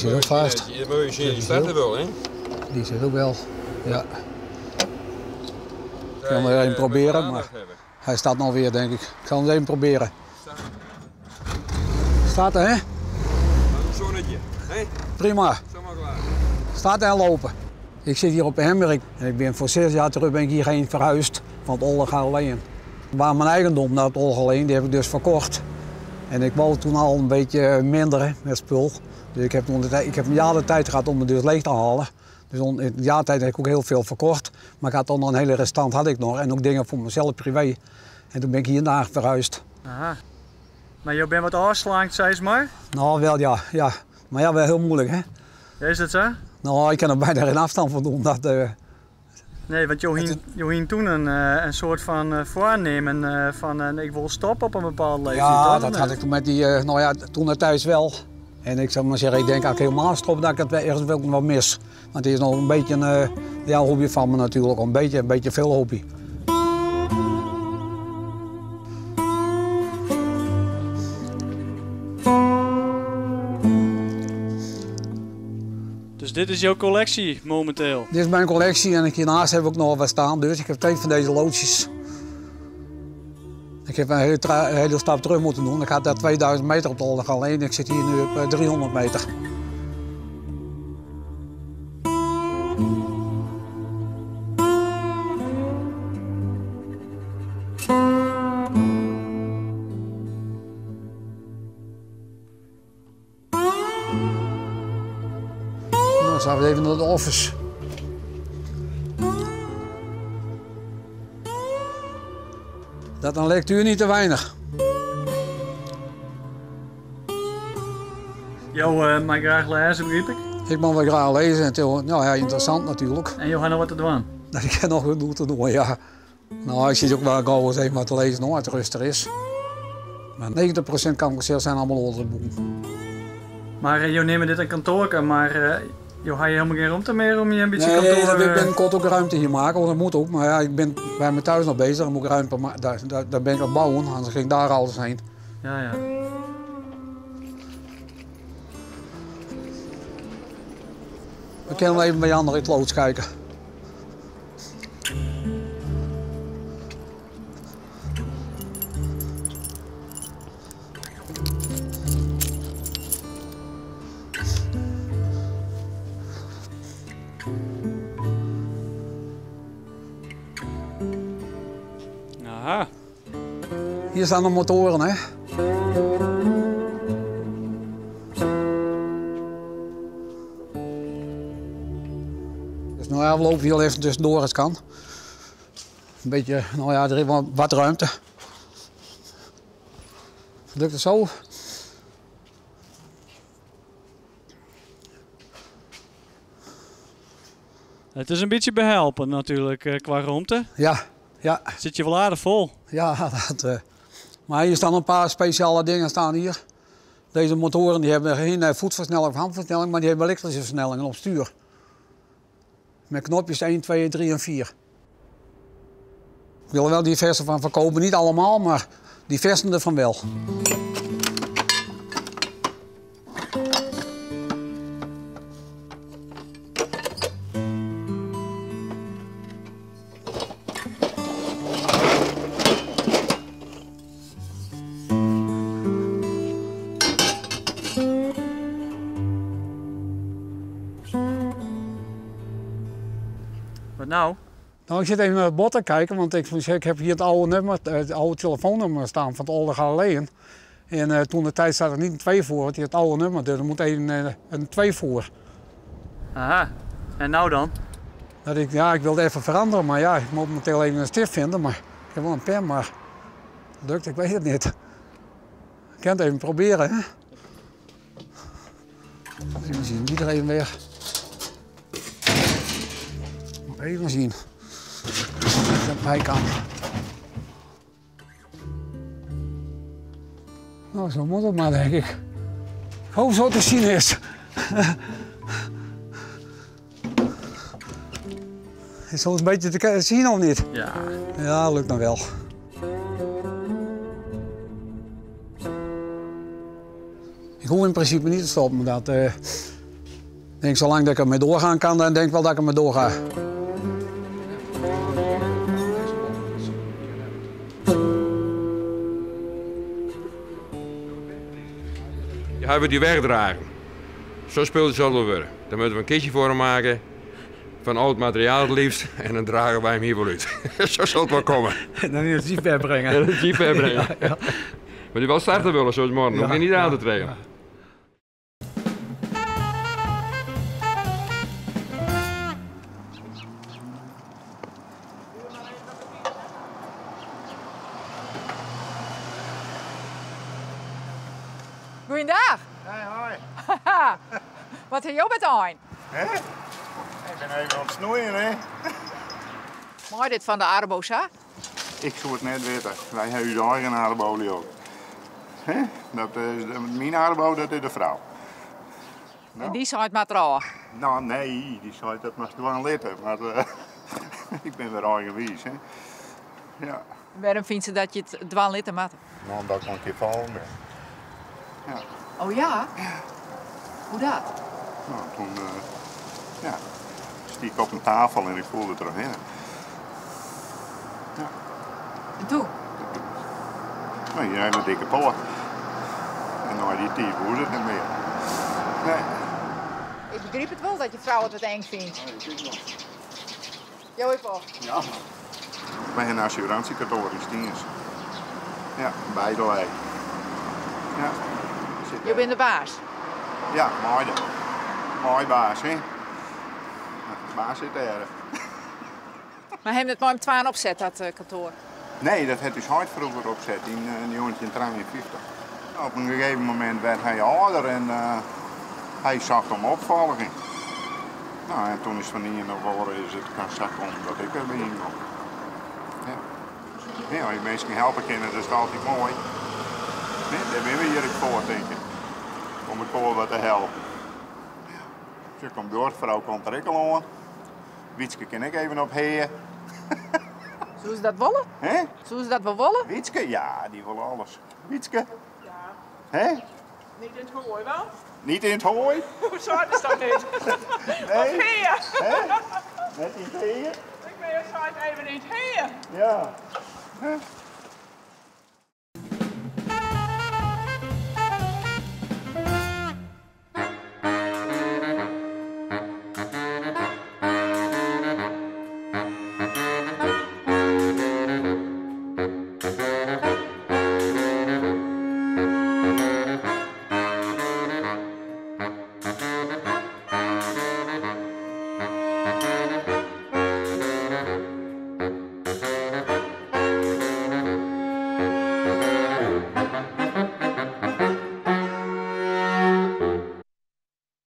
zit ook vast. Die staat er wel, hè? Die zit ook wel, ja. Ik kan hem even proberen, maar hij staat nog weer, denk ik. Ik zal hem even proberen. Staat er, hè? Een zonnetje, hè? Prima. Zomaar klaar. Staat en lopen. Ik zit hier op Hemmerik en ik ben voor 6 jaar terug ben ik hierheen verhuisd van het Oldegaarleen. Waar mijn eigendom naar het Oldegaarleen, die heb ik dus verkocht. En ik wou toen al een beetje minder hè, met spul. Dus ik heb, toen de tijd, ik heb een jaar de tijd gehad om het dus leeg te halen. Dus in een jaar tijd heb ik ook heel veel verkocht. Maar ik had dan nog een hele restant had ik nog. En ook dingen voor mezelf privé. En toen ben ik hierna verhuisd. Aha. Maar je bent wat afslankt, zei ze maar? Nou, wel ja, ja. Maar ja, wel heel moeilijk hè. Ja, is dat zo? Nou, ik kan er bijna geen afstand van doen. Dat, Nee, want je hing toen een soort van voornemen van ik wil stoppen op een bepaalde leeftijd. Ja, toch? dat had ik toen met die, nou ja, toen het thuis wel. En ik zou maar zeggen, ik denk als ik helemaal stop, dat ik het ergens wel wat mis. Want het is nog een beetje een ja, hobby van me natuurlijk, een beetje veel hobby. Dus dit is jouw collectie momenteel? Dit is mijn collectie en hiernaast heb ik ook nog wat staan. Dus ik heb 2 van deze loodsjes. Ik heb een hele stap terug moeten doen. Ik had daar 2000 meter op de Oldegaarleen. Ik zit hier nu op 300 meter. Dan gaan we even naar de office. Dat een lectuur niet te weinig. Jo mag graag lezen, begrijp ik? Ik mag wel graag lezen. Het is nou ja, interessant natuurlijk. En je gaat nog wat te doen? Dat ik heb nog genoeg te doen, ja. Nou, ik zit ook wel gauw eens even wat te lezen, hoor, als het rustig is. Maar 90% kan ik zeggen, zijn allemaal andere boeken. Maar je neemt dit een kantoor, maar je had je helemaal geen ruimte meer om je een beetje Nee, kantoor, dat, ik ben kort ook ruimte hier maken, want dat moet ook. Maar ja, ik ben bij me thuis nog bezig, dan moet ik ruimte daar ben ik aan het bouwen, anders ging ik daar alles heen. Ja, ja. We kunnen wel even bij Jan nog in het loods kijken. Aha. Hier staan de motoren, hè? Dus nou ja, we lopen hier even tussendoor als het kan. Een beetje, nou ja, er is wel wat ruimte. Lukt het zo? Het is een beetje behelpen natuurlijk qua ruimte. Ja, ja. Zit je wel aardig vol? Ja, dat maar hier staan een paar speciale dingen staan hier. Deze motoren die hebben geen voetversnelling of handversnelling, maar die hebben elektrische versnellingen op stuur. Met knopjes 1, 2, 3 en 4. Ik wil er wel diverse van verkopen, niet allemaal, maar diverse ervan wel. Wat nou? Ik zit even naar het bord te kijken, want ik heb hier het oude telefoonnummer staan van het Oldegaarleen. En toen de tijd staat er niet een 2 voor, want het oude nummer, dus er moet een 2 voor. Aha, en nou dan? Dat ik, ja, ik wilde even veranderen, maar ja, ik moet meteen even een stift vinden, maar ik heb wel een pen, maar lukt, ik weet het niet. Ik kan het even proberen, hè? Even zien, die er even weer. Even zien. Dat bij kan. Nou, zo moet het maar, denk ik. Ik hoop zo te zien is. Is het een beetje te zien of niet? Ja. Ja, lukt nog wel. Ik hoef in principe niet te stoppen, dat Denk, zolang dat ik ermee doorgaan kan, dan denk ik wel dat ik ermee doorga. Hij wil die wegdragen. Zo speelt het zal wel worden. Dan moeten we een kistje voor hem maken. Van oud materiaal het liefst. En dan dragen wij hem hier wel uit. Zo zal het wel komen. En dan in het jeep brengen. En de jeep brengen. Ja, ja. Maar die wel starten willen zoals morgen. Hoef je niet aan te trekken. Ja. Goeiedag. Hoi, hoi. Wat heb je met een? Hè? Ik ben even aan het snoeien, hè? Mooi dit van de Arbo, hè? Ik zou het net weten. Wij hebben uw eigen arbo ook. Hè? Dat is mijn arbo, dat is de vrouw. En die zei het maar trouw. Nou, nee, die zei dat mag gewoon litten. Maar ik ben weer eigenwijs, hè? Ja. Waarom vindt ze dat je het dwaan litten moet? Nou, omdat ik een keer vallen ben. Ja. Oh ja? Hoe dat? Nou, toen ja, stiek ik op een tafel en ik voelde het erheen. Ja. En toen? Nou, jij hebt een dikke poot. En nou, die tijd hoe het niet meer. Nee. Ik begreep het wel dat je vrouw het wat eng vindt. Ja, ik wel. Jo, ik wel. Ja. Wij hebben een assurantiekantoor in Stiens. Ja, beide. Ja. Je bent de baas? Ja, mooi. Mooi baas, hè? De baas zit daar. Maar hebben het maar om twaalf opzet, dat kantoor? Nee, dat had dus hard vroeger opzet, in 1953. Op een gegeven moment werd hij ouder en hij zag hem opvolging. Nou, en toen is van hier naar voren is het kan zak om dat ik erbij in kom. Ja. Ja, als je mensen helpen kunnen, dat is altijd mooi. Nee, daar ben we hier voor, denk ik. Om het koor wat te helpen. Ja. Ze komt door, vrouw komt er ook al aan. Wietske kan ik even op heer. Zullen ze dat willen? Hè? Zullen ze dat wel willen? Wietske? Ja, die wil alles. Wietske? Ja. Hè? Niet in het hooi, wel? Niet in het hooi? Hoe zou is dat niet? Nee. Op heer. Hè? Net in het heer? Ik ben zo even in het heer. Ja. Hè?